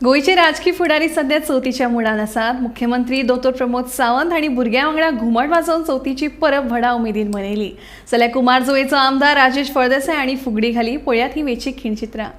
गोंयचे राजकी फुडारी सध्या चवथीच्या मुडान आसात. मुख्यमंत्री दोतोर प्रमोद सावंत हांणी भुरग्यां वांगडा घुमट वाजोवन चवथीची परब व्हडा उमेदीन मनयली. जाल्यार कुमारजुवेचो आमदार राजेश फळदेसाय हांणी फुगडी घाली. पळयात ही वेंचीक खिणचित्रां.